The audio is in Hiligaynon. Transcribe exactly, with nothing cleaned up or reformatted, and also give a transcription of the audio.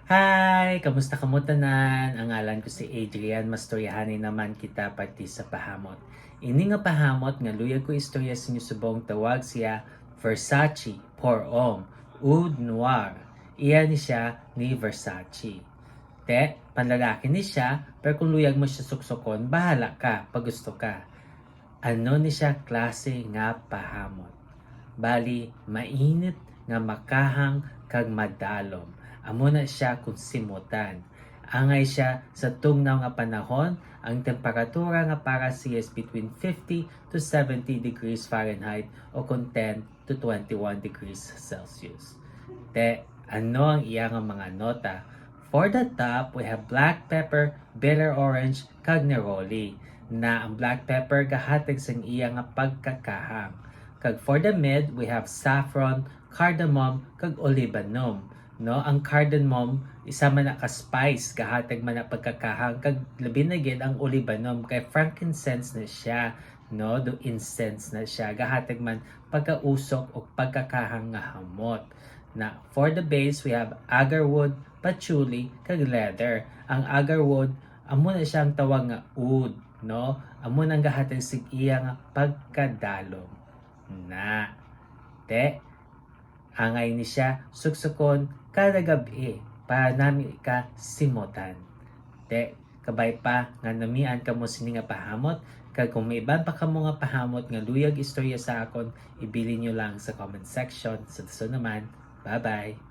Hi! Kamusta kamo tanan? Ang ngalan ko si Adrian. Mastoryahanay naman kita parte sa pahamot. Ini nga pahamot nga luyag ko istorya sa inyo subong tawag siya Versace Pour Homme Oud Noir. Iya ni siya ni Versace. Te, panlalaki ni siya, pero kung luyag mo siya suksukon, bahala ka, pag gusto ka. Ano ni siya klase nga pahamot? Bali, mainit nga makahang kag madalom. Amo na siya kung simutan. Angay siya sa tugnaw nga panahon, ang temperatura nga para siya is between fifty to seventy degrees Fahrenheit o kung ten to twenty-one degrees Celsius. Te, ano ang iya nga mga nota? For the top, we have black pepper, bitter orange, kag neroli, na ang black pepper gahatag sang iya nga pagkakahang. Kag for the mid, we have saffron, cardamom, kag olibanum. No, ang cardamom, isa man na ka spice, gahatag man na pagkakahang, kag labi na gid ang olibanum, kay frankincense na siya, no, do incense na siya, gahatag man pagkausok o pagkakahang nga hamot. Na, for the base, we have agarwood, patchouli, kag leather. Ang agarwood, amo na siya ang tawag nga oud, no? Amo nang gahatag sig iya nga pagkadalom. Na, te, angay ni siya suksukon kada gab-i para nami ka simutan. Te, kabay pa nga namian kamo sini nga pahamot, kag kung may iban pa kamo nga pahamot nga luyag istorya sa akon, ibilin nyo lang sa comment section. Sa susunod naman, bye-bye!